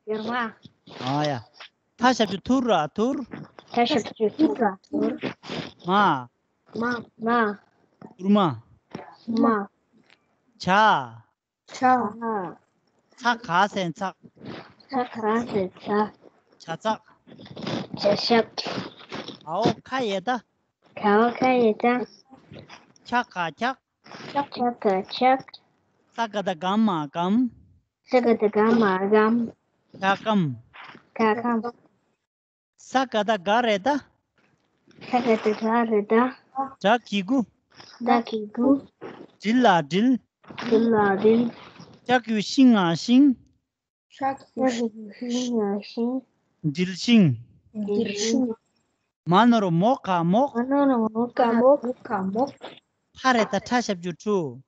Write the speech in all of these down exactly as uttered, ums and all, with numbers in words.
སྒེར་མ། ཨ་ཡ། ཐ་ཞབས་ཀྱུ་ཐུར་ར་ཐུར། ཐ་ཞབས་ཀྱུ་ཐུར་ར་ཐུར། མ། མ། མ། ཐུར་མ། མ། ཇ། ཇ། ཚ་ག་ས་ན་ཚགས། ཚ་ག་ས་ན་ཚགས། ཇ་ཚགས། ཇ་ཚགས། གའོ་ཁ་ཡ་བཏགས། གའོ་ཁ་ཡ་བཏགས། ཁྱ་ག་ཁྱགས། ཁྱ་ག་ཁྱགས། ས་ག་བཏགས་སྒ་མ་སྒམ། ས་ག་བཏགས་སྒ་མ་སྒམ། ཁྱགས་སྒམ། ཁྱགས་སྒམ། ས་ག་བཏགས་སྒ་ར་བཏགས། ས་ག་བཏགས་སྒ་ར་བཏགས། སྒྲ་གི་གུ། སྒྲ་གི་གུ། དྲིལ་ལ་དྲིལ། དྲིལ་ལ་དྲིལ། ཤ་གི་གུ་ཤི་ང་ཤིང་། ཤ་གི་གུ་ཤི་ང་ཤིང་། དྲིལ་ཤིང་། དྲིལ་ཤིང་། མ་ན་རོ་མོ་ག་མོག། མ་ན་རོ་མོ་ག་མོག། མ་ན་རོ་མོ་ག་མོག། ཕ་ར་བཏགས་ཕྲ་ཞབས་ཀྱུ་ཕྲུ།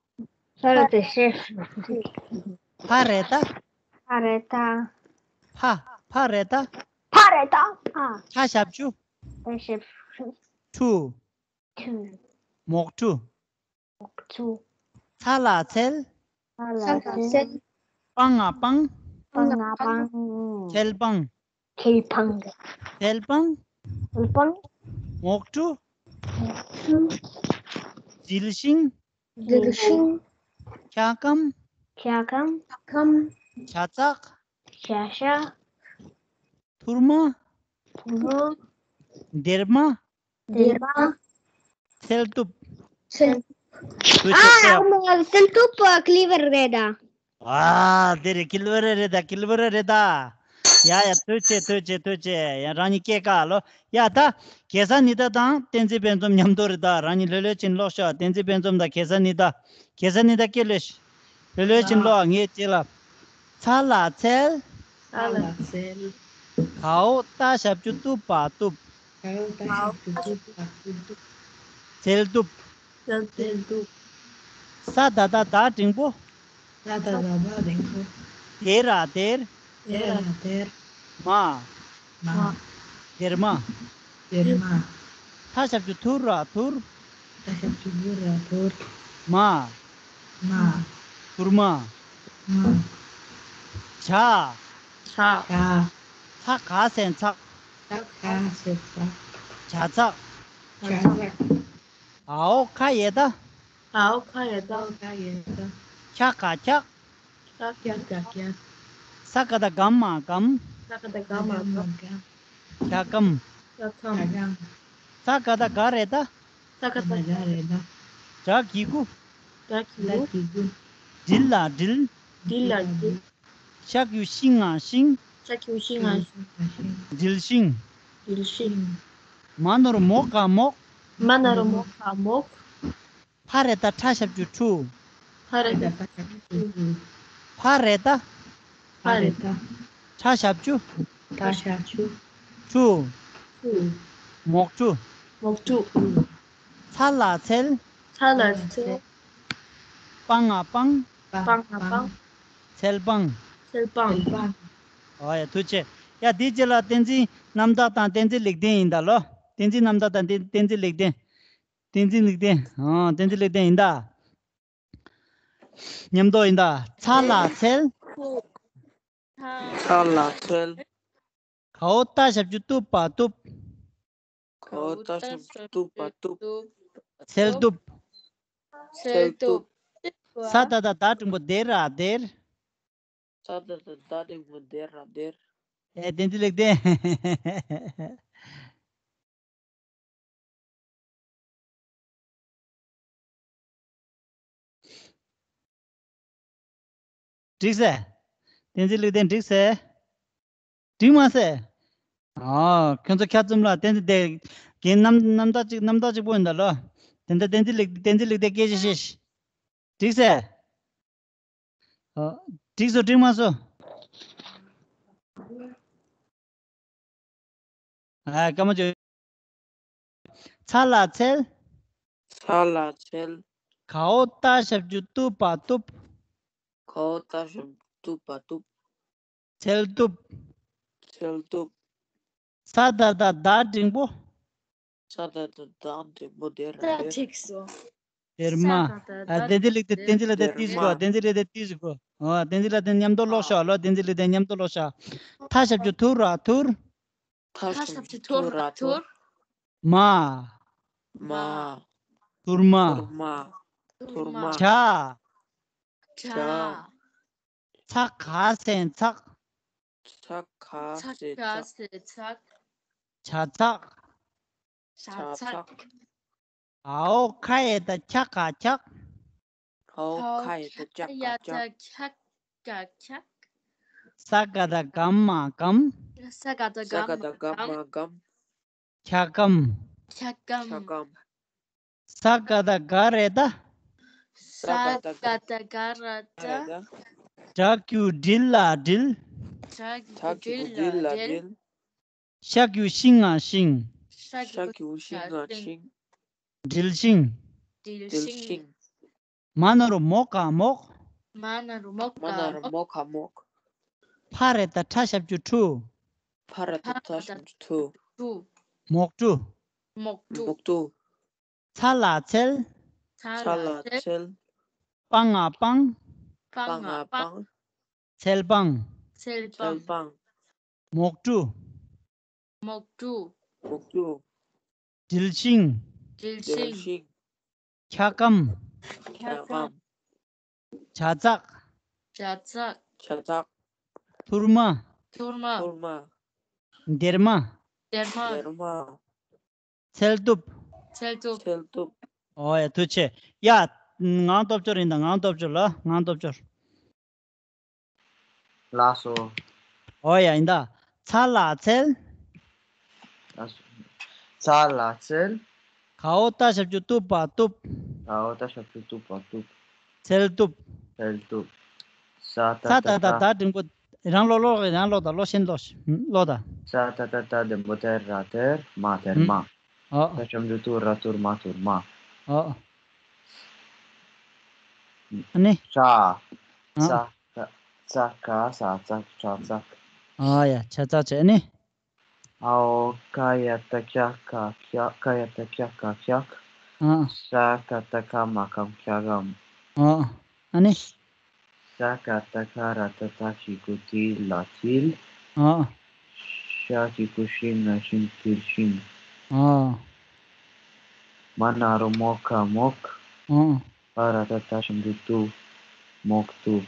ཕ་ར་བཏགས་ཕྲ་ཞབས་ཀྱུ་ཕྲུ། ཕ་ར་བཏགས། ཕ་ར་བཏགས། ཕ། ཕ་ར་བཏགས། ཕ་ར་བཏགས། ཕ། ཕྲ་ཞབས་ཀྱུ། ཕྲ་ཞབས་ཀྱུ། ཕྲུ། ཕྲུ། མོག་ཕྲུ། མོག་ཕྲུ། ཚ་ལ་ཚལ། ཚ་ལ་ཚལ། པ་ང་སྤང་། པ་ང་སྤང་། ཚལ་སྤང་། ཚལ་སྤང་། ཚལ་སྤང་། ཚལ་སྤང་། མོག་ཕྲུ། མོག་ཕྲུ། དྲིལ་ཤིང་། དྲིལ་ཤིང་། ཁྱགས་སྒམ། ཁྱགས་སྒམ། ཁྱགས་སྒམ། ཇ་ཚགས། ཇ་ཚགས། ཐུར་མ། ཐུར་མ། སྡེར་མ། སྡེར་མ། ཚལ་གཏུབ། ཚལ། ཐུགས་རྗེ་ཆེ། ཨ་མ་ཚལ་གཏུབ་པ་ཀི་ལི་ཝར་རེད་ད། ཨ་དེ་རེད། ཀི་ལི་ཝར་རེད་ད། ཀི་ལི་ཝར་རེད་ད། ཡ་ཡ་ཐུགས་རྗེ་ཆེ། ཐུགས་རྗེ་ཆེ། ཐུགས་རྗེ་ཆེ། ཡ་རང་ཉིད་སྐད་ཀ་ལོ། ཡ་ད། གེ་སར་ནི་ཏ་དང་བསྟན་འཛིན་ཕུན་སུམ་མཉམ་དུ་རེད་ད། རང་ཉིད་ལྷོད་ལྷོད་ཕྱིན་ཀློག་ཤོག་བསྟན་འཛིན་ཕུན་སུམ་དང་གེ་སར་ནི་ཏ། གེ་སར་ནི་ཏ་སྐད་ལོས། ལྷོད་ལྷོད་ཕྱིན་ཀློག་ངས་བྱས་ལ། ཚ་ལ་ཚལ། ཚ་ལ་ཚལ། གའོ་ཏ་ཞབས་ཀྱུ་གཏུབ་པ་གཏུབ། གའོ་ཏ་ཞབས་ཀྱུ་གཏུབ་པ་གཏུབ། ཚལ་གཏུབ། ཚལ་གཏུབ། ས་ད་བཏགས་སྡ་འགྲེང་བུ། ས་ད་བཏགས་སྡ་འགྲེང་བུ། སྡེ་ར་སྡེར། སྡེ་ར་སྡེར། མ། མ། སྡེར་མ། སྡེར་མ། ཐ་ཞབས་ཀྱུ་ཐུར་ར་ཐུར། ཐ་ཞབས་ཀྱུ་ཐུར་ར་ཐུར། མ། མ། ཐུར་མ། མ། ཇ། ཇ། ཇ། ཚ་ག་ས་ན་ཚགས། ཚ་ག་ས་ན་ཚགས། ཇ་ཚགས། ཇ་ཚགས། གའོ་ཁ་ཡ་བཏགས། གའོ་ཁ་ཡ་བཏགས། གའོ་ཁ་ཡ་བཏགས། ཁྱ་ག་ཁྱགས། ཁྱ་ག་ཁྱགས། ས་ག་བཏགས་སྒ་མ་སྒམ། ས་ག་བཏགས་སྒ་མ་སྒམ། ཁྱགས་སྒམ། ཁྱགས་སྒམ། ས་ག་བཏགས་སྒ་ར་བཏགས། ས་ག་བཏགས་སྒ་ར་བཏགས། སྒྲ་གི་གུ། སྒྲ་གི་གུ། དྲིལ་ལ་དྲིལ། དྲིལ་ལ་དྲིལ། ཤ་གི་གུ་ཤི་ང་ཤིང་། ཤ་གི་གུ་ཤི་ང་ཤིང་། དྲིལ་ཤིང་། དྲིལ་ཤིང་། མ་ན་རོ་མོ་ག་མོག། མ་ན་རོ་མོ་ག་མོག། ཕ་ར་བཏགས་ཕྲ་ཞབས་ཀྱུ་ཕྲུ། ཕ་ར་བཏགས་ཕྲ་ཞབས་ཀྱུ་ཕྲུ། ཕ་ར་བཏགས། ཕ་ར་བཏགས། ཕྲ་ཞབས་ཀྱུ། ཕྲ་ཞབས་ཀྱུ། ཕྲུ། ཕྲུ། མོག་ཕྲུ། མོག་ཕྲུ། ཚ་ལ་ཚལ། ཚ་ལ་ཚལ། པ་ང་སྤང་། པ་ང་སྤང་། ཚལ་སྤང་། ཚལ་སྤང་། ཨོ་ཡ་ཐུགས་རྗེ་ཆེ། ཡ་དེའི་རྗེས་ལ་བསྟན་འཛིན་རྣམ་དག་དང་བསྟན་འཛིན་ལེགས་ལྡན་ཡིན་ད་ལོ། བསྟན་འཛིན་རྣམ་དག་དང་བསྟན་བསྟན་འཛིན་ལེགས་ལྡན། བསྟན་འཛིན་ལེགས་ལྡན། ཨང་བསྟན་འཛིན་ལེགས་ལྡན་ཡིན་ད། མཉམ་དུ་ཡིན་ད། ཚ་ལ་ཚལ། ཚ་ལ་ཚལ། གའོ་ཏ་ཞབས་ཀྱུ་གཏུབ་པ་གཏུབ། གའོ་ཏ་ཞབས་ཀྱུ་གཏུབ་པ་གཏུབ། ཚལ་གཏུབ། ཚལ་གཏུབ། ས་ད་བཏགས་སྡ་འགྲེང་བུ་སྡེ་ར་སྡེར། ས་ད་བཏགས་སྡ་འགྲེང་བུ་སྡེ་ར་སྡེར། ཨེ་བསྟན་འཛིན་ལེགས་ལྡན། འགྲིག་སེ། བསྟན་འཛིན་ལེགས་ལྡན་འགྲིག་སེ། འགྲིག་མ་སེ། ཨ། ཁྱོད་ཚོ་ཁ་བཙུམ་ལ་བསྟན་འཛིན་དེ། རྒན་རྣམ་རྣམ་དག་ཅིག་རྣམ་དག་ཅིག་པོ་ཡིན་ད་ལོ། དེ་འདྲ་བསྟན་འཛིན་ལེགས་བསྟན་འཛིན་ལེགས་ལྡན་སྐད་ཆ་བཤད་ཤིག་འགྲིག་སེ། ཨ། འགྲིག་སོང་འགྲིག་མ་སོང་། ཨ། སྐར་མ་བྱོས། ཚ་ལ་ཚལ། ཚ་ལ་ཚལ། གའོ་ཏ་ཞབས་ཀྱུ་གཏུབ་པ་གཏུབ། གའོ་ཏ་ཞབས་ཀྱུ་གཏུབ་པ་གཏུབ། ཚལ་གཏུབ། ཚལ་གཏུབ། ས་ད་བཏགས་སྡ་འགྲེང་བུ། ས་ད་བཏགས་སྡ་འགྲེང་བུ་སྡེ་ར་ས་སྡེར། འགྲིག་སོང་། སྡེར་མ། ས་ད་བཏགས་ཨ། བསྟན་འཛིན་ལེགས་ལྡན། བསྟན་འཛིན་ལེགས་ལྡན་ཏོག་ཙམ་གོ། བསྟན་འཛིན་ལེགས་ལྡན་ཏོག་ཙམ་གོ། ཨོ། བསྟན་འཛིན་ལ་དེ་མཉམ་དུ་ཀློག་ཤོག་ལོ། བསྟན་འཛིན་ལ་དེ་མཉམ་དུ་ཀློག་ཤོག་ཐ་ཞབས་ཀྱུ་ཐུ་ར་ཐུར། ཐ་ཞབས་ཀྱུ་ཐུ་ར་ཐུར། མ། མ། ཐུར་མ། ཐུར་མ། ཐུར་མ། ཇ། ཇ། ཇ། ཚ་ག་ས་ཚགས། ཚ་ག་ས་ཚགས། ཚ་ག་ས་ཚགས། ཇ་ཚགས། ཇ་ཇ་ཚགས། ཚགས། འའོ་ཁ་ཡ་བཏགས་ཁྱ་ག་ཁྱགས། འའོ་འའོ་ཁ་ཡ་བཏགས་ཁ་ཡ་ཁྱ་ག་ཁྱགས། བཏགས་ཁྱ་ག་ཁྱགས། ས་ག་བཏགས་སྒ་མ་སྒམ། ས་ག་བཏགས་ས་ག་བཏགས་སྒ་མ་སྒ་མ་སྒམ། འཁྱག་སྒམ། འཁྱག་སྒམ། འཁྱག་སྒམ། ས་ག་བཏགས་སྒ་ར་བཏགས། ས་ག་བཏགས་སྒ་ར་བཏགས། སྒྲ་གི་གུ་སྒྲིལ་ལ་སྒྲིལ། སྒྲ་གི་གུ་སྒྲིལ་ལ་སྒྲིལ། ཤ་གི་གུ་ཤིང་ང་ཤིང་། ཤ་གི་གུ་ཤིང་ང་ཤིང་། སྒྲིལ་ཤིང་། སྒྲིལ་ཤིང་། མ་ན་རོ་མོ་ག་མོག་མ་ན་རོ་མོ་ག་མོག་མ་ན་རོ་མོ་ག་མོག་ཕ་ར་བཏགས་ཕྲ་ཞབས་ཀྱུ་ཕྲུ། ཕ་ར་བཏགས་ཕྲ་ཞབས་ཀྱུ་ཕྲུ། མོག་ཕྲུ། མོག་ཕྲུ། མོག་ཕྲུ། ཚ་ལ་ཚལ། ཚ་ལ་ཚལ། པ་ང་པང་། པ་ང་པང་། ཚལ་པང་། ཚལ་པང་། མོག་ཕྲུ། མོག་ཕྲུ། མོག་ཕྲུ། སྒྲིལ་ཤིང་། སྒྲིལ་ཤིང་། འཁྱག་སྒམ། འཁྱག་སྒམ། ཇ་ཚགས། ཇ་ཚགས། ཇ་ཚགས། ཐུར་མ། ཐུར་མ། ཐུར་མ། སྡེར་མ། སྡེར་མ། སྡེར་མ། ཚལ་གཏུབ། ཚལ་གཏུབ། ཚལ་གཏུབ། ཨོ་ཡ་ཐུགས་རྗེ་ཆེ། ཡ། ངག་སྟོབས་འབྱོར་ཡིན་ད། ངག་སྟོབས་འབྱོར་ལ། ངག་སྟོབས་འབྱོར། ལགས་སོ། ཨོ་ཡ་ཡིན་ད། ཚ་ལ་ཚལ། ལགས་སོ། ཚ་ལ་ཚལ། གའོ་ཏ་ཞབས་ཀྱུ་གཏུབ་པ་གཏུབ། གའོ་ཏ་ཞབས་ཀྱུ་གཏུབ་པ་གཏུབ། ཚལ་གཏུབ། ཚལ་གཏུབ། ས་ཏ་ས་ཏ་ཏ་ཏ་ཏ་འགྲེང་བུ། རང་ཀློག་ཀློག་རང་ཀློག་དང་ཀློག་གཞན་ཀློག་ཀློག་དང་། ས་ཏ་ཏ་ཏ་འགྲེང་བུ་ཏ་ར་ཏར་མ་ཏར་མ། ཨོ། ཏ་ཞབས་ཀྱུ་ཏུ་ར་ཏུར་མ་ཏུར་མ། ཨོ། ཨ་ནི། ཤ། ཨ། ས་ཀ་ས་ཀ་ས་ཚགས་ཤ་ཚགས། ཨ་ཡ་ཤ་ཚགས་བྱས་ནི། ཨའོ་ཀ་ཡ་བཏགས་ཀྱ་ག་ཀྱག་ཀ་ཡ་བཏགས་ཀྱ་ག་ཀྱག་ཨ། ཤ་ཀ་བཏགས་ཀ་མ་གམ་འཁྱག་སྒམ། ཨ། ཨ་ནི། ས་ཀ་བཏགས་སྒ་ར་བཏགས་སྒྲ་གི་གུ་སྒྲིལ་ལ་སྒྲིལ། ཨ། ཤ་གི་གུ་ཤིང་ང་ཤིང་སྒྲིལ་ཤིང་། ཨ། མ་ན་རོ་མོ་ག་མོག་ཨ། པ་ར་བཏགས་པྲ་ཞབས་ཀྱུ་པྲུ། མོག་པྲུ།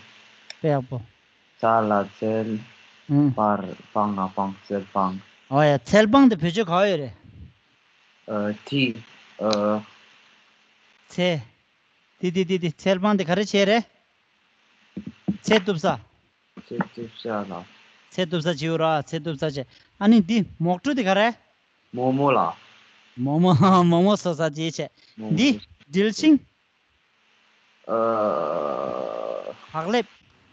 དཔེ་ཡག་པོ། ཚ་ལ་ཚལ། ཨ། པར་པ་ང་པང་ཚལ་པང་། ཨོ་ཡ་ཚལ་པང་དེ་བེད་སྤྱོད་ག་བ་ཡོད་རེད། ཨ། ཏི། ཨ། ཚལ། ཏི་ཏི་ཏི་ཏི་ཚལ་པང་དེ་ག་རེ་བྱས་རེད། ཚལ་གཏུབ་ས། ཚལ་གཏུབ་ས་ལ། ཚལ་གཏུབ་ས་བྱེད་འོ་ར། ཚལ་གཏུབ་ས་བྱས། ཨ་ནི་འདི་མོག་པྲུ་དེ་ག་རེ། མོག་མོག་ལ། མོག་མོག་མོག་མོག་བཟོ་ས་བྱས་བྱས། མོག་འདི་མོག་སྒྲིལ་ཤིང་། ཨ། བག་ལེབ།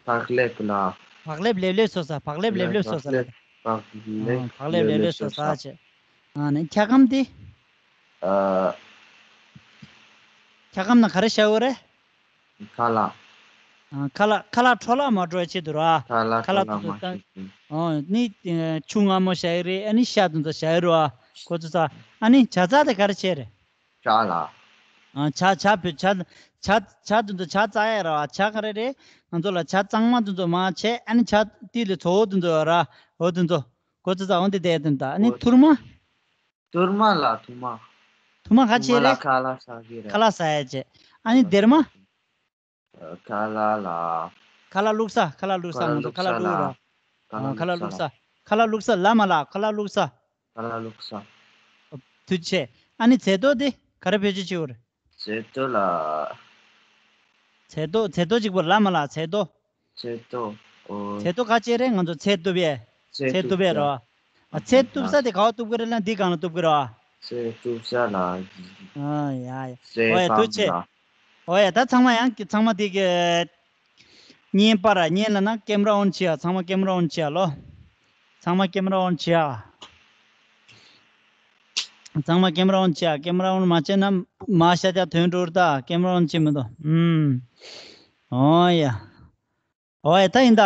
བག་ལེབ་ལ། བག་ལེབ་ལེབ་ལེབ་བཟོ་ས། བག་ལེབ་ལེབ་ལེབ་བཟོ་ས་ལ། བག་ལེབ། བག་ལེབ་ལེབ་ལེབ་བཟོ་ས་བྱས། ཨ་ནི་འཁྱག་སྒམ་དེ། ཨ། འཁྱག་སྒམ་ན་ག་རེ་བཞག་ཡོད་རེད། ཁ་ལག་ཨ། ཁ་ལག་ཁ་ལག་འཕྲོ་བརླག་མ་འགྲོ་བའི་ཆེད་དུ་ར། ཁ་ལག་ཁ་ལག་འཕྲོ་བརླག་མ་བརླག་བྱེད་ཅིང་། ཨོ་ནི། ཆུ་མངར་མོ་བཞག་ཡི་རེད། ཨ་ནི་ཤ་དེ་ཚོ་བཞག་ཡི་རེད་བ། ཁོ་ཚོ་ཚ། ཨ་ནི་ཇ་ཚགས་དེ་ག་རེ་བྱས་རེད། ཇ་ལ། ཨ། ཇ་ཇ་བོད་ཇ་ཇ་ཇ་དེ་ཚོ་ཇ་ཚགས་ཡ་ར་བ། ཇ་ག་རེ་རེད། ང་ཚོ་ལ་ཇ་གཙང་མ་དེ་ཚོ་མ་བྱས། ཨ་ནི་ཇ་ཏི་ལི་ཚོ་བོ་དེ་ཚོ་ར། འོ་དེ་ཚོ། ཁོ་ཚོ་ཚ་འོ་དེ་དེ་དེ་ད། ཨ་ནི་ཐུར་མ། ཐུར་མ་ལ་ཐུར་མ། ཐུར་མ་ག་ཆེ་རེད། ཁ་ལག་ཟ་གི་རེད། ཁ་ལག་ཟ་ཡ་ཆེ། ཨ་ནི་སྡེར་མ། ཁ་ལག་ལ། ཁ་ལག་བླུགས་ས། ཁ་ལག་བླུགས་ས། ང་ཚོ་ཁ་ལག་བླུགས་ར། ཁ་ལག་བླུགས་ས། ཁ་ལག་བླུགས་ས། ལ་མ་ལ་ཁ་ལག་བླུགས་ས། ཁ་ལག་བླུགས་ས། ཐུགས་རྗེ་ཆེ། ཨ་ནི་ཚལ་ཏོག་དེ་ག་རེ་བེད་སྤྱོད་བྱེད་འོ་རེད། ཚལ་ཏོག་ལ། ཚལ་ཏོག་ཚལ་ཏོག་གཅིག་པོ་ལ་མ་ལ་ཚལ་ཏོག་ཚལ་ཏོག་ཨོ། ཚལ་ཏོག་ག་ཅེ་རེད། ང་ཚོ་ཚལ་གཏུབ་ཡས། ཚལ་གཏུབ་ཡས་རོ། ཨ། ཚལ་གཏུབ་ས་དེ་ག་བ་གཏུབ་ཀྱི་རེད་ལ། འདི་སྒང་ལ་གཏུབ་ཀྱི་རེད་བ། ཚལ་གཏུབ་ས་ལ། ཨ་ཡ་ཡ། ཨོ་ཡ་ཐུགས་རྗེ་ཆེ། ཨོ་ཡ་ད་ཚང་མ་ཡང་ཚང་མ་དེ་གི་བརྙན་པར་བརྙན་ལ་ན་ཀེམ་ར་ཨོན་བྱེད་ཡ། ཚང་མ་ཀེམ་ར་ཨོན་བྱེད་ཡ་ལོ། ཚང་མ་ཀེམ་ར་ཨོན་བྱེད་ཡ། ཚང་མ་ཀེམ་ར་ཨོན་བྱེད་ཡ། ཀེམ་ར་ཨོན་མ་བྱས་ན་མ་ཤ་ཆ་ཐོན་འགྲོ་ར། ད་ཀེམ་ར་ཨོན་བྱེད་མི་འདུག་ཨུམ། ཨོ་ཡ། ཨོ་ཡ་ད་ཡིན་ད།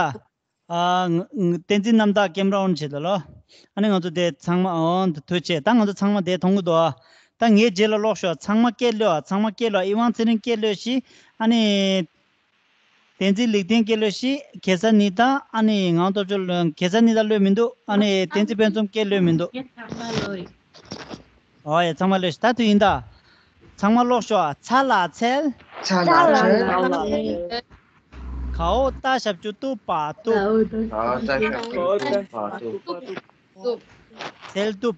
ཨ། ང་། ང་། བསྟན་འཛིན་རྣམ་དག་ཀེམ་ར་ཨོན་བྱེད་ད་ལོ། ཨ་ནི་ང་ཚོ་དེ་ཚང་མ་ཨོ་ཐུགས་རྗེ་ཆེ། ད་ང་ཚོ་ཚང་མ་དེ་མཐོང་གི་འདུག་ད་ངའི་རྗེས་ལ་ཀློག་ཤོག་ཚང་མ་སྐད་ལོ། ཚང་མ་སྐད་ལོ། ཨི་ཝང་ཚེ་རིང་སྐད་ལོ་ཞིག་ཨ་ནི། བསྟན་འཛིན་ལེགས་ལྡན་སྐད་ལོས་ཤིག་གེ་སར་ནི་དང་ཨ་ནི་ངང་སྟོབས་འབྱོར། གེ་སར་ནི་དང་ལོས་མི་འདུག་ཨ་ནི་བསྟན་འཛིན་དཔལ་འཛོམས་སྐད་ལོས་མི་འདུག་ཨོ་ཡ། ཚང་མ་ལོས་ཤིག་ད་དུ་ཡིན་ད། ཚང་མ་ཀློག་ཤོག་ཚ་ལ་ཚལ། ཚ་ལ་ཚལ། གའོ་ཏ་ཞབས་ཀྱུ་ཏུ་པ་ཏུ། གའོ་ཏ་ཞབས་ཀྱུ་ཏུ་པ་ཏུ། ཚལ་སྟུབ།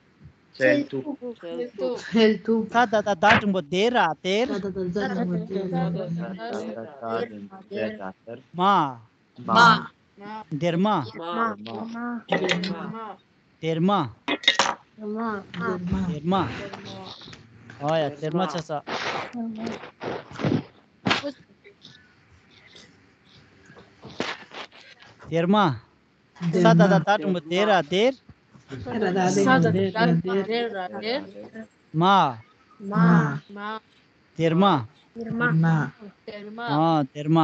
ཚལ་སྟུབ། ཚལ་སྟུབ། ཚལ་སྟུབ། ད་ད་ད་ད་འགྲེང་བུ་དེ་ར་དེར། ད་ད་ད་ད་འགྲེང་བུ་དེ་ར་དེར། མ། མ། སྡེར་མ། སྡེར་མ། སྡེར་མ། སྡེར་མ། ཨོ་ཡ། སྡེར་མ་ཆགས་ས། སྡེར་མ། ས་ད་ད་ད་འགྲེང་བུ་དེ་ར་དེར། ས་ད་ད་ད་འགྲེང་བུ་དེ་ར་དེར། མ། མ། སྡེར་མ། སྡེར་མ། ཨ། སྡེར་མ།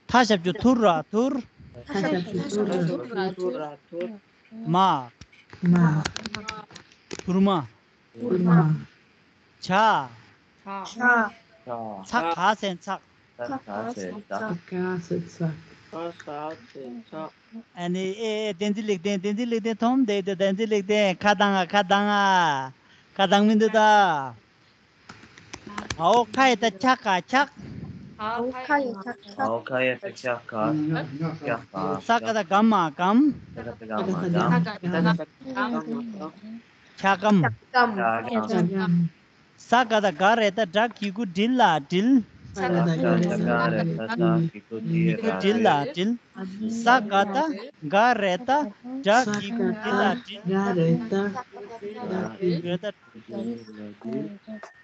ཐ་ཞབས་ཀྱུ་ཐུར་ར་ཐུར། ཐ་ཞབས་ཀྱུ་ཐུར་ར་ཐུར། མ། མ། ཐུར་མ། ཐུར་མ། ཇ། ཇ། ཚ་ག་ས་ཚགས། ཚ་ག་ས་ཚགས། ཚ་ག་ས་ཚགས། ཚ་ག་ས་ཚགས། ཨ་ནི་ཨེ་ཨེ། བསྟན་འཛིན་ལེགས་ལྡན། བསྟན་འཛིན་ལེགས་ལྡན་མཐོང་བསྡད་དེ། བསྟན་འཛིན་ལེགས་ལྡན་ཁ་བཏང་ཨ། ཁ་བཏང་ཨ། ཁ་བཏང་མི་འདུག་ད། འའོ་ཁ་ཡ་ད་ཁྱ་ག་ཁྱགས། འའོ་ཁ་ཡ་ད་ཁྱ་ག་འའོ་ཁ་ཡ་ད་ཁྱ་ག་ཁྱ་ག་ས་ག་ད་ག་མ་གམ། ས་ག་ད་ག་མ་གམ། ཁྱ་གམ། ཁྱ་གམ། ས་ག་ད་ག་རེ་ད་སྒྲ་གི་གུ་དྲིལ་ལ་དྲིལ། ས་ག་ད་ག་རེ་ད་སྒྲ་གི་གུ་དྲིལ་ལ་དྲིལ། ས་ག་ད་ག་རེ་ད་སྒྲ་གི་གུ་དྲིལ་ལ་དྲིལ། ག་རེ་ད་སྒྲ་གི་གུ་དྲིལ་ལ་དྲིལ།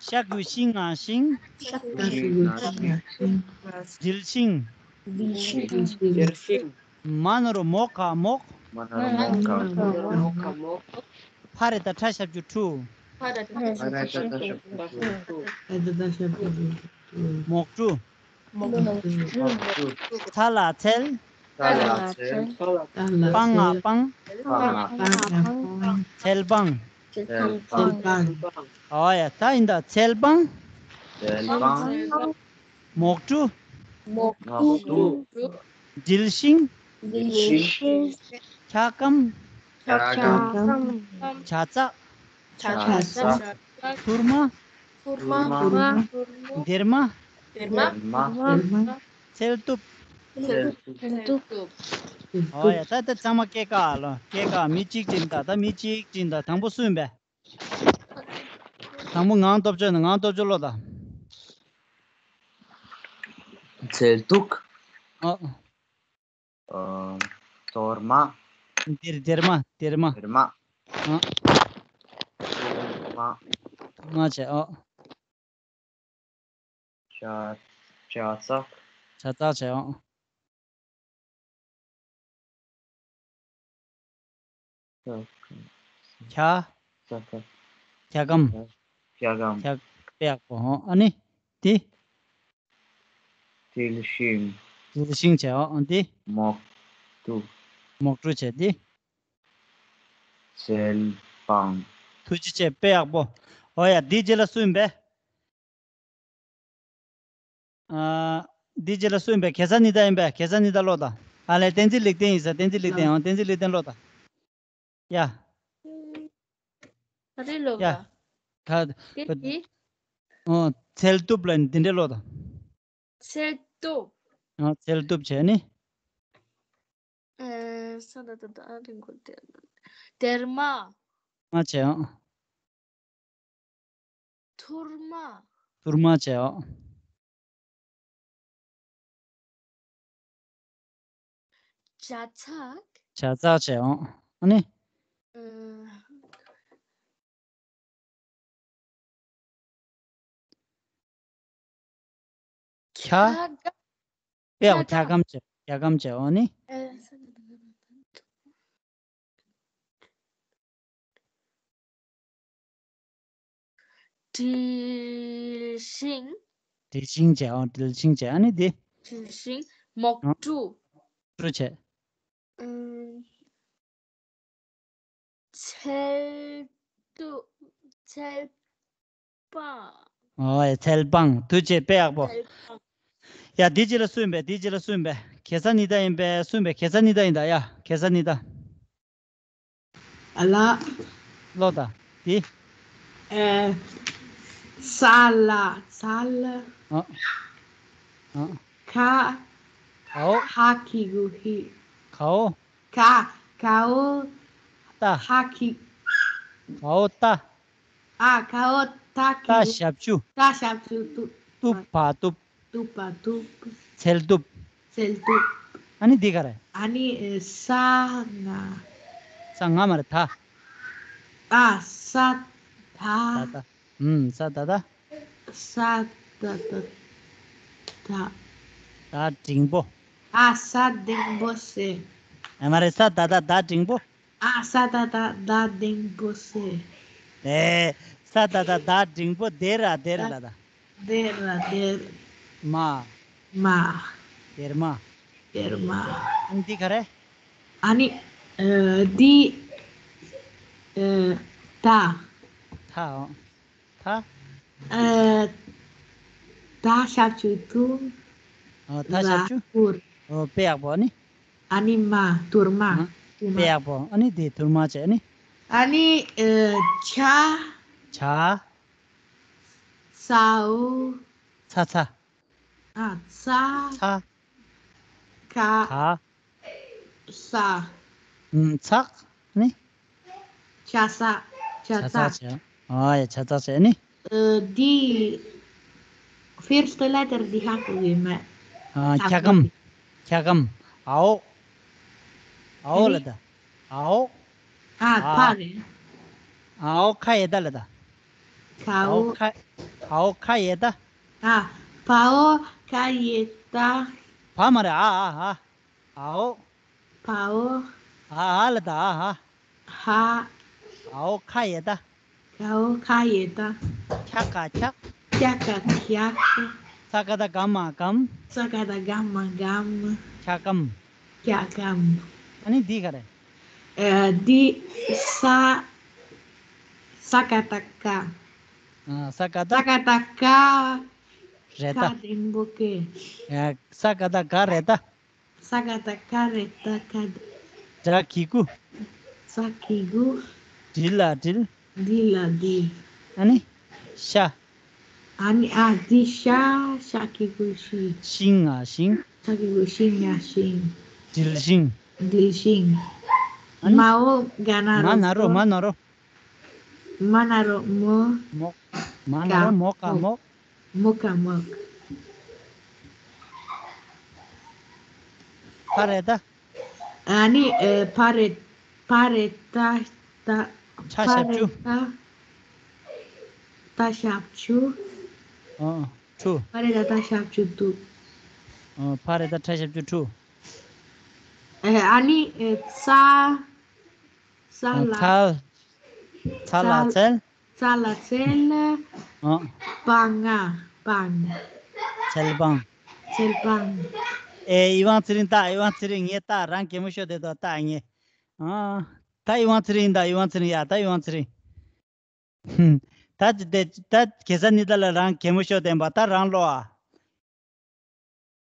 ཤ་གུ་ཤིང་ང་ཤིང་། ཤ་གུ་ཤིང་ང་ཤིང་། དྲིལ་ཤིང་། དྲིལ་ཤིང་། མ་ན་རོ་མོ་ག་མོག་མ་ན་རོ་མོ་ག་མོག་ཕ་རེ་ད་ཕྲ་ཞབས་ཀྱུ་ཕྲུ། ཕ་རེ་ད་ཕྲ་ཞབས་ཀྱུ་ཕྲུ། མོག་ཕྲུ། མོག་ཕྲུ། ཚ་ལ་ཚལ། ཚ་ལ་ཚལ། སྤང་ང་སྤང་། སྤང་ང་སྤང་། ཚལ་སྤང་། ཚལ་སྤང་། ཨོ་ཡ། ད་ཡིན་ད། ཚལ་སྤང་། ཚལ་སྤང་། མོག་ཕྲུ། མོག་ཕྲུ། དྲིལ་ཤིང་། དྲིལ་ཤིང་། ཁྱ་སྐམ། ཁྱ་སྐམ། ཇ་ཚགས། ཇ་ཚགས། ཐུར་མ། ཐུར་མ། སྡེར་མ། སྡེར་མ། ཚལ་སྟུབ། ཚལ་སྟུབ། ཨོ་ཡ། ད་ད་ཚང་མ་སྐད་ཀ་ལོ། སྐད་ཀ་མི་གཅིག་ཅིག་ད། ད་མི་གཅིག་ཅིག་ད། དང་པོ་སུ་ཡིན་པས། དང་པོ་ངང་སྟོབས་འབྱོར་ནས། ངང་སྟོབས་འབྱོར་ཀློག་ད། ཚལ་སྟུག་ཨ། ཨ། གཏོར་མ། སྡེར། སྡེར་མ། སྡེར་མ། སྡེར་མ། ཨ། ཐུར་མ། ཐུར་མ་བྱས། ཨ། ཇ། ཇ་ཚགས། ཇ་ཚགས་བྱས། ཨ། ཁྱ། ཁྱ་སྐམ། ཁྱ་སྐམ། ཁྱ་སྐམ། ཁྱ། དཔེ་ཡག་པོ། ཨ་ནི། དེ། དྲིལ་ཤིང་། དྲིལ་ཤིང་བྱས། ཨ། དེ། མོག་ཕྲུ། མོག་ཕྲུ་བྱས། དེ། ཚལ་སྤང་། ཐུགས་རྗེ་ཆེ། དཔེ་ཡག་པོ། ཨོ་ཡ། དེའི་རྗེས་ལ་སུ་ཡིན་པས། ཨ། འདི་རྗེས་ལ་སུ་ཡིན་པས། གེ་སར་ཉི་ཟླ་ཡིན་པས། གེ་སར་ཉི་ཟླ་ཀློག་དང་། ཨ་ལས། བསྟན་འཛིན་ལེགས་ལྡན་ཡིན་ས། བསྟན་འཛིན་ལེགས་ལྡན། ཨང་། བསྟན་འཛིན་ལེགས་ལྡན་ཀློག་དང་། ཡ། ག་རེ་ཀློག་ཡ། དང་། ད། དེ་དེ། ཨོ། ཚལ་སྟུབ་ལ་འདི་འདྲས་ཀློག་དང་། ཚལ་སྟུབ། ཨ། ཚལ་སྟུབ་བྱས་ནི། ཨེ། ས་ད་ད་ད་རིང་གོ་དེ། སྡེར་མ། མ་བྱས། ཨང་། ཐུར་མ། ཐུར་མ་བྱས། ཨང་། ཇ་ཚགས། ཇ་ཚགས་བྱས། ཨང་། ཨ་ནི། ཨེ། ཁྱ། ཁྱ་སྐམ། དཔེ་ཡག་པོ། ཁྱ་སྐམ་བྱས། ཁྱ་སྐམ་བྱས། ཨ་ནི། ཨེ། དྲིལ་ཤིང་། དྲིལ་ཤིང་བྱས། ཨང་། དྲིལ་ཤིང་བྱས། ཨ་ནི་དེ། དྲིལ་ཤིང་། མོག་ཨང་། ཕྲུ། ཕྲུ་བྱས། ཨུམ། ཚལ་སྟུ། ཚལ་སྤང་། ཨོ་ཡ། ཚལ་སྤང་། ཐུགས་རྗེ་ཆེ། དཔེ་ཡག་པོ། ཚལ་སྤང་། ཡ། འདི་གཅིག་ལ་སུ་ཡིན་པས། འདི་གཅིག་ལ་སུ་ཡིན་པས། གེ་སར་ཉི་ཟླ་ཡིན་པས། སུ་ཡིན་པས། གེ་སར་ཉི་ཟླ་ཡིན་ད། ཡ། གེ་སར་ཉི་ཟླ། ཨ་ལ། ཀློག་ད། འདི། ཨེ། ས་ལ། ས་ལ། ཨ། ཨ། ཁ། གའོ། ཧ་གི་གུ་ཧི། གའོ། ག། གའོ། ཏ། ཧ་གི། གའོ་ཏ། ཨ། གའོ་ཏ་གི། ཏ་ཞབས་ཀྱུ། ཏ་ཞབས་ཀྱུ་ཏུ། ཏུ་བ་ཏུབ། ཏུ་བ་ཏུབ། ཚལ་ཏུབ། ཚལ་ཏུབ། ཨ་ནི་འདི་ག་རེ། ཨ་ནི་ཨེ། ས་ང་། ས་ང་མ་རེད། ད། ཨ། ས་ད། ད་ད། ཨུམ། ས་ད་ད། ས་ད་ད་ད། ད་འགྲེང་པོ། ཨ། ས་འགྲེང་པོ་ཟེར། ཨ་མ་རེད། ས་ད་ད་ད་འགྲེང་པོ། ཨ། ས་ད་ད་ད་འགྲེང་པོ་ཟེར། ཨེ། ས་ད་ད་ད་འགྲེང་པོ། དེ་ར་དེར་ལ་ད། དེ་ར་དེར། མ། མ། དེར་མ། དེར་མ། ཨ་ནི་འདི་ག་རེ། ཨ་ནི་ཨ། འདི་ཨ། ད། ད། ཨོ། ད། ཨ། ད་ཞབས་ཀྱུ་དུ། ཨོ། ད་ཞབས་ཀྱུ། ལ་དུར། ཨོ། དཔེ་ཡག་པོ། ཨ་ནི། ཨ་ནི་མ། དུར་མ། ཨ། དུར་མ། དཔེ་ཡག་པོ། ཨ་ནི་འདི་དུར་མ་བྱས། ཨ་ནི། ཨ་ནི་ཨ། ཆ། ཆ། ཚའོ། ཚ་ཚ། ཨ། ཚ། ཚ། ག། ག། ས། ཨུམ། ཚག་ནི། ཆ་ཚ། ཆ་ཆ་ཚ། ཚ་བྱས། ཨ་ཡ། ཆ་ཚག་བྱས་ནི། ཨ། འདི་first letter འདི་ཧ་གོ་གི་མེད། ཨ། འཁྱག་སྒམ། འཁྱག་སྒམ། ཨའོ། ཨའོ་ལ་ད། ཨའོ། ཨ། ཨ། ཕ་རེད། ཨའོ་ཁ་ཡེ་ད་ལ་ད། ཁའོ། ཨའོ་ཁ། ཨའོ་ཁ་ཡེ་ད། ཨ། ཕའོ་ཁ་ཡེ་ད། ཕ་མ་རེད། ཨ། ཨ། ཨ། ཨའོ། ཕའོ། ཨ། ཨ་ལ་ད། ཨ། ཨ། ཧ། ཨའོ་ཁ་ཡེ་ད། ཁའོ་ཁ་ཡེ་ད། ཁྱ་ག་ཁྱག། ཁྱ་ག་ཁྱག། ས་ག་ད་ག་མ་སྒམ། ས་ག་ད་ག་མ་སྒམ། འཁྱག་སྒམ། འཁྱག་སྒམ། ཨ་ནི་འདི་ག་རེ། ཨ། འདི་ས། ས་ག་ད་ག། ཨ། ས་ག་ད། ས་ག་ད་ག། རེ་ད། ག་འགྲེང་པོ་གེ། ཨ། ས་ག་ད་ག་རེ་ད། ས་ག་ད་ག་རེ་ད། ག། ཌ་གི་གུ། ས་གི་གུ། དྲི་ལ་དྲིལ། དྲི་ལ་དྲིལ། ཨ་ནི། ཤ། ཨ་ནི། ཨ། འདི་ཤ། ཤ་གི་གུ་ཤི། ཤིང་ང་ཤིང་། ཤ་གི་གུ་ཤིང་ང་ཤིང་། དྲིལ་ཤིང་། དྲིལ་ཤིང་། ཨ་ནི། མའོ་ག་ན་རོ། མ་ན་རོ། མ་ན་རོ། མ་ན་རོ་མོ། མོ། མ་ན་རོ་མོ་ག་མོ། མོ་ག་མོ། ཕ་རེ་ད། ཨ་ནི་ཨེ། ཕ་རེ། ཕ་རེ་ད་ད། ཕ་རེ་ད། ད་ཞབས་ཀྱུ། ཨ། ཁྲུ། ཕ་རེ་ད་ད་ཞབས་ཀྱུ་དུ། ཨ། ཕ་རེ་ད་ཁྲ་ཞབས་ཀྱུ་ཁྲུ། ཨེ། ཨ་ནི་ཨེ། ཚ། ཚ་ལ། ཚ། ཚ་ལ་ཚལ། ཚ་ལ་ཚལ། ཨ། སྤང་ང་། སྤང་། ཚལ་སྤང་། ཚལ་སྤང་། ཨེ། ཡེ་ཝང་ཚེ་རིང་། ད་ཡེ་ཝང་ཚེ་རིང་། ངས་ད་རང་གད་མོ་ཤོར་བསྡད་དོ། ད་ངས། ཨ། ད་ཡེ་ཝང་ཚེ་རིང་། ད་ཡེ་ཝང་ཚེ་རིང་། ཡ། ད་ཡེ་ཝང་ཚེ་རིང་། ཧུམ། ད་དེ་ད་གེ་སར་ཉི་ཟླ་ལ་རང་གད་མོ་ཤོར་བསྡད་པ། ད་རང་ཀློག་ཨ།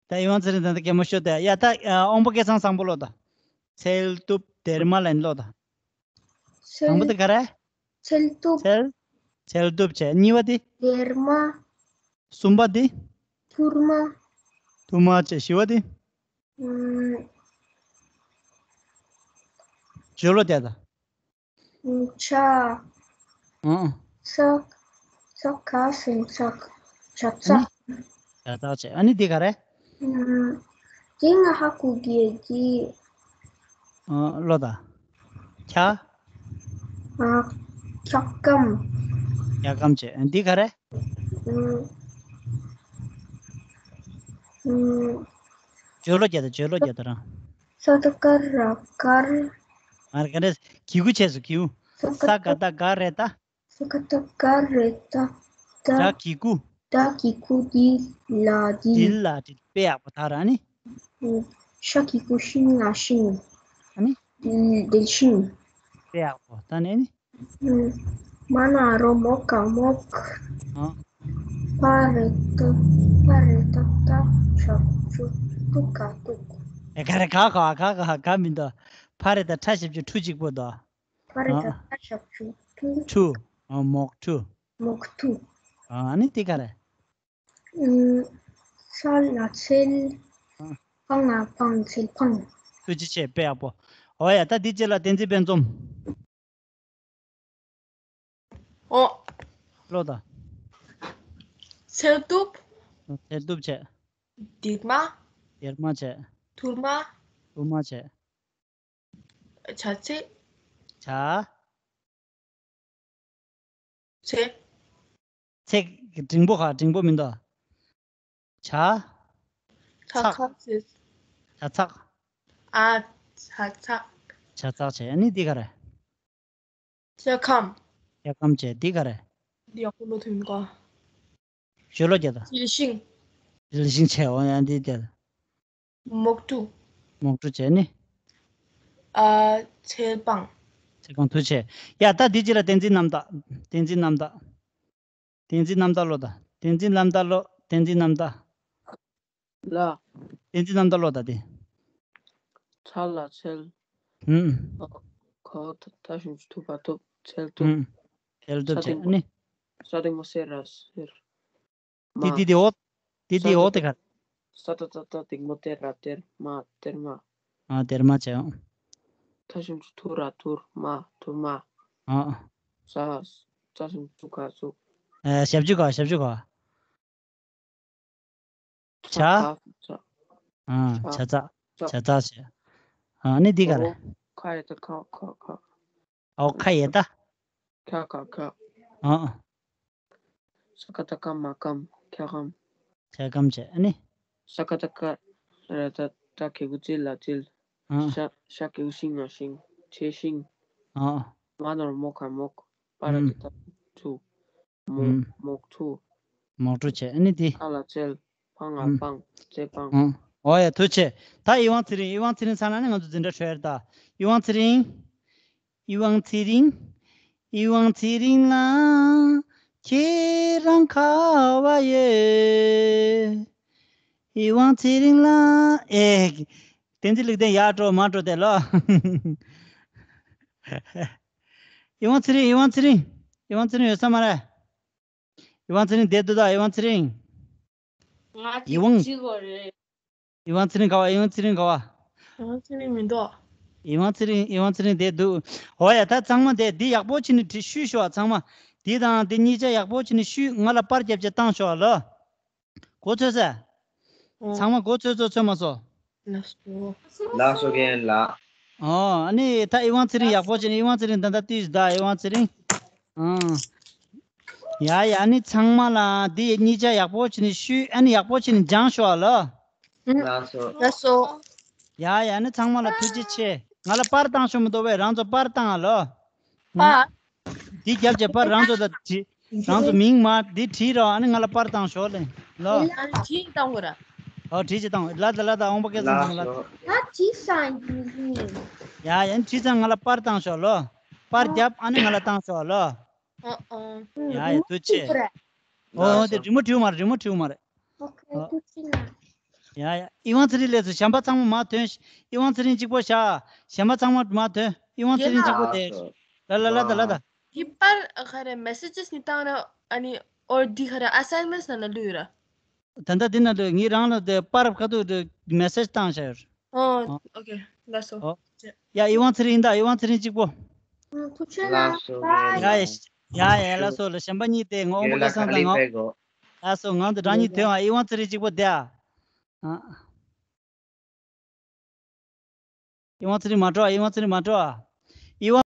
ད་ཡེ་ཝང་ཚེ་རིང་། ད་ད་གད་མོ་ཤོར་བསྡད། ཡ། ད་ཨ། དབང་པོ་སྐལ་བཟང་བཟང་པོ་ཀློག་ད། ཚལ་སྟུབ་དེར་མ་ལ་ཡིན་ཀློག་ད། དང་པོ་དེ་ག་རེ། ཚལ་སྟུབ། ཚལ། ཚལ་སྟུབ་བྱས། གཉིས་པ་དེ། དེར་མ། གསུམ་པ་དེ། ཐུར་མ། ཐུར་མ་བྱས། བཞི་པ་དེ། ཨུམ། བརྗོད་ཀློག་བརྒྱབ་ད། ཨུམ། ཆ། ཨང་། ས། ས་ག་ཟེར་ས། ཆ་ཚ། ཨ་ནི། ཆ་ཚ་བྱས། ཨ་ནི་འདི་ག་རེ། ཨུམ། འདི་ང་ཧ་གོ་གི་གི། ཨ། ཀློག་ད། ཁྱ། ཨ། འཁྱག་སྒམ། འཁྱག་སྒམ་བྱས། ཨ། འདི་ག་རེ། ཨུམ། ཨུམ། བརྗོད་ཀློག་བརྒྱབ་ད། བརྗོད་ཀློག་བརྒྱབ་ད་རང་། ས་ད་ཀ་ར་དཀར། ཨ། ག་རེ། གི་གུ་བྱས་སོ། གི་གུ། ས་ས་ག་ད་ག་རེ་ད། ས་ག་ད་ག་རེ་ད། ད། ད་གི་གུ། ད་གི་གུ་དི་ལ་དིལ། དིལ་ལ་དིལ། དཔེ་ཡག་པོ། ད་རང་ནི། ཤ་གི་གུ་ཤིང་ལ་ཤིང་། ཨ་ནི། དིལ་དིལ་ཤིང་། དཔེ་ཡག་པོ། ད་ནི་ནི། མ་ན་རོ་མོ་ག་མོག། ཨ། པ་རེ་ཏོ། པ་རེ་ཏོ་ཏ་ཞབས་ཀྱུ་ཏུ་ག་ཏུག་ཨེ་ག་རེ་ག་ག་ག་ག་ག་མི་འདུག་པ་རེ་ཏ་ཕྲ་ཞབས་ཀྱུ་ཕྲུ་གཅིག་པོ་འདུག་པ་རེ་ཏ་ཨ། ཕྲ་ཞབས་ཀྱུ་ཕྲུ། ཕྲུ། ཨ། མོག་ཕྲུ། མོག་ཕྲུ། ཨ་ནི་དེ་ག་རེ། ཨུམ། ས་ལ་ཚལ། ཨ། འཕང་ལ་འཕང་། ཚལ་འཕང་། ཐུགས་རྗེ་ཆེ། དཔེ་ཡག་པོ། འོ་ཡ། ད་འདི་རྗེས་ལ་བསྟན་འཛིན་དཔལ་འཛོམས། ཨོ། ཀློག་དང་། ཚལ་གཏུབ། ཚལ་གཏུབ་བྱས། སྡེར་མ། སྡེར་མ་བྱས། ཐུར་མ། ཐུར་མ་བྱས། བྱ་ཚིག་བྱ། ཚེ། ཚེག་འགྲེང་པོ་ག་འགྲེང་པོ་མི་འདུག་བྱ། ཚ་ཚག་ཁ་ཚེ། བྱ་ཚག་ཨ། བྱ་ཚག་བྱ་ཚག་བྱས། ཨ་ནི་འདི་ག་རེ། ཤ་ཁམ། ཤ་ཁམ་བྱས། འདི་ག་རེ། འདི་ཡག་པོ་ཀློག་ཐུབ་མི་འདུག་ཞོ་ལོ་རྒྱ་དང་། ལི་ཤིང་། ལི་ཤིང་བྱས། འོ་ཡང་འདི་དེ། མོག་ཕྲུ། མོག་ཕྲུ་བྱས་ནི། ཨ། ཚལ་འཕང་། ཚལ་འཕང་། ཐུགས་རྗེ་ཆེ། ཡ། ད་འདི་རྗེས་ལ་བསྟན་འཛིན་རྣམ་དག་བསྟན་འཛིན་རྣམ་དག་བསྟན་འཛིན་རྣམ་དག་ཀློག་དང་། བསྟན་འཛིན་རྣམ་དག་ཀློག་བསྟན་འཛིན་རྣམ་དག་ལ། བསྟན་འཛིན་རྣམ་དག་ཀློག་དང་དེ། ཚ་ལ་ཚལ། ཧུམ། ཁ་ཁ་ཐ་ཞབས་ཀྱུ་ཐུ་བ་ཐུབ། ཚལ་ཐུབ། ཧུམ། ཚལ་ཐུབ་ས་བྱས། སྟེང་ཨ་ནི། ས་སྟེང་མ་སེ་ར་སེར། མ། ཏི་ཏི་ཏི་འོ། ཏི་ཏི་འོ་དེ་ག་ས་ཏ་ཏ་ཏ་སྟེང་མ་སྟེར་ར་སྟེར་མ། སྟེར་མ། ཨ། སྟེར་མ་བྱས། ཨོ། ཐ་ཞབས་ཀྱུ་ཐུ་ར་ཐུར་མ། ཐུར་མ། ཨ། ས། ས་ཞབས་ཀྱུ་ག་ཚུགས། ཨ། ཞབས་ཀྱུ་ག་ཞབས་ཀྱུ་ག་བྱ། ཚ་ཁ་ཚ། ཨ། བྱ་ཚ། བྱ་ཚ་བྱས། ཨ་ནི་འདི་ག་རེ། ཨོ། ཁ་ཡ་ཏ་ཁ་ཁ་ཁ། ཨོ། ཁ་ཡ་ཏ། ཁ་ཁ་ཁ། ཨ། ཨ། ས་ཀ་ཏ་ཀ་མ་ཀམ། ཁ་ཀམ། ཁ་ཀམ་བྱས། ཨ་ནི། ས་ཀ་ཏ་ཀ་ར་ཏ་ཏ་གི་གུ་ཙི་ལ་ཙིལ། ཨ། ཤ་ཤ་གི་གུ་ཤིང་ང་ཤིང་། བྱས་ཤིང་། ཨ། མ་ནོར་མོ་ག་མོག་པ་ར་ཏ་ཏ་ཕྲུ། མོག་ཨུམ། མོག་ཕྲུ། མོག་ཕྲུ་བྱས། ཨ་ནི་དེ། ཚ་ལ་ཚལ། འཕང་ང་ཨུམ། འཕང་། ཚལ་འཕང་། ཨུམ། འོ་ཡ། ཐུགས་རྗེ་ཆེ། ད་ཡིད་དབང་ཚེ་རིང་། ཡིད་དབང་ཚེ་རིང་ཚར་ན་ནི་ང་ཚོ་འཛིན་གྲྭ་གྲོལ་ཡ་རེད་ད། ཡིད་དབང་ཚེ་རིང་། ཡིད་དབང་ཚེ་རིང་། ཡིད་དབང་ཚེ་རིང་ལགས། ཁྱེད་རང་ག་བ་ཡོད། ཡིད་དབང་ཚེ་རིང་ལགས། ཨེ། བསྟན་འཛིན་ལུགས་ལྡན་ཡར་འགྲོ་མར་འགྲོ་དེ་ལོ། ཡིད་དབང་ཚེ་རིང་། ཡིད་དབང་ཚེ་རིང་། ཡིད་དབང་ཚེ་རིང་ཡོད་ས་མ་རེད། ཡིད་དབང་ཚེ་རིང་བསྡད་འདུག་ད། ཡིད་དབང་ཚེ་རིང་། ང་ཡིད་དབང་། ཅིག་ཅིག་གོ་རེད། ཡིད་དབང་ཚེ་རིང་ག་བ། ཡིད་དབང་ཚེ་རིང་ག་བ། ཡིད་དབང་ཚེ་རིང་མི་འདུག་ཡིད་དབང་ཚེ་རིང་། ཡིད་དབང་ཚེ་རིང་བསྡད་འདུག་འོ་ཡ། ད་ཚང་མ་དེ་འདི་ཡག་པོ་བྱས་ནས་བྲིས་ཤོག་ཨ། ཚང་མ་འདི་དང་འདི་གཉིས་ཆ་ཡག་པོ་བྱས་ནས་ཤོག་ང་ལ་པར་རྒྱབ་བྱས་བཏང་ཤོག་ཨ་ལོ། གོ་ཚོད་ཟེར། ཨོ། ཚང་མ་གོ་ཚོད་ཚོད་ཚོད་མ་སོ། ལགས་སོ། ལགས་སོ་རྒན་ལགས། ཨོ། ཨ་ནི་ད་ཡིད་དབང་ཚེ་རིང་ཡག་པོ་བྱས་ནས། ཡིད་དབང་ཚེ་རིང་ད་ལྟ་ལྟོས་ཤིག་ད། ཡིད་དབང་ཚེ་རིང་། ཨང་། ཡ་ཡ། ཨ་ནི་ཚང་མ་ལ་འདི་གཉིས་ཆ་ཡག་པོ་བྱས་ནས་ཤོད། ཨ་ནི་ཡག་པོ་བྱས་ནས་སྦྱངས་ཤོག་ཨ་ལོ། ལགས་སོ། ལགས་སོ། ཡ་ཡ། ཨ་ནི་ཚང་མ་ལ་ཐུགས་རྗེ་ཆེ། ང་ལ་པར་བཏང་ཤོག་མི་འདུག་པས། རང་ཚོ་པར་བཏང་ཨ་ལོ། པ། འདི་རྒྱབ་བྱས་པར་རང་ཚོ་ད་བྲིས། རང་ཚོ་མིང་མར་འདི་བྲིས་རོགས། ཨ་ནི་ང་ལ་པར་བཏང་ཤོག་ལེ་ལོ། ཨ་ནི་བྲིས་བཏང་དགོས་ར། ཨོ། བྲིས་ཅིག་བཏང་། ལ་ད་ལ་ད་འོང་པ་སྐད་ཚང་ལ། ལགས་སོ། ད་བྲིས་ས་ཡིན། ཡ་ཡ། ཨ་ནི་བྲིས་ཚང་ང་ལ་པར་བཏང་ཤོག་ལོ། པར་རྒྱབ། ཨ་ནི་ང་ལ་བཏང་ཤོག་ལོ། ཨ་ཨ། ཡ་ཡ། ཐུགས་རྗེ་ཆེ། ཨོ། ལགས་སོ། དེ་རི་མོ་བྲིས་མ་རེད། རི་མོ་བྲིས་མ་རེད། ཨོ་ཁེ། ཨོ། ཐུགས་རྗེ་གནང་། ཡ་ཡ། ཡིད་དབང་ཚེ་རིང་ལགས་སོ། གཞན་པ་ཚང་མ་མར་ཐོན། ཡིད་དབང་ཚེ་རིང་གཅིག་པོ་བཞག་གཞན་པ་ཚང་མ་མར་ཐོན། ཡིད་དབང་ཚེ་རིང་གཅིག་པོ་དེ། ལ་ལ་ལ་ད་ལ་ད། འདི་པར་ག་རེ་མེ་སེ་ཇེས་ནི་བཏང་ར། ཨ་ནི་ཨོ་འདི་ག་རེ་ཨ་སའིན་མེན་ནང་ལ་བླུགས་ཡོད་ར། ད་ལྟ་འདི་ན་འདུག་ངས་རང་ལ་དེ་པར་ཁ་ཐུག་དེ་མེ་སེ་ཇི་བཏང་བཞག་ཡོད། ཨོ། ཨོ། ཨོ་ཁེ། ལགས་སོ། ཨོ། ཡ། ཡིད་དབང་ཚེ་རིང་ད། ཡིད་དབང་ཚེ་རིང་གཅིག་པོ། ཐུགས་རྗེ་གནང་། ལགས་སོ། ཡ་ཡ། ཡ་ཡ། ལགས་སོ་ལ། གཞན་པ་གཉིས་དེ་ངོ་མ་ཀ་སང་དང་ངོ་། ལགས་སོ། ངང་དུ་རང་ཉིད་ཐོན་ཨ། ཡིད་དབང་ཚེ་རིང་གཅིག་པོ་དེ་ཨ། ཨ། ཡིད་དབང་ཚེ་རིང་མ་འགྲོ་ཨ། ཡིད་དབང་ཚེ་རིང་མ་འགྲོ་ཨ། ཡིད་དབང་།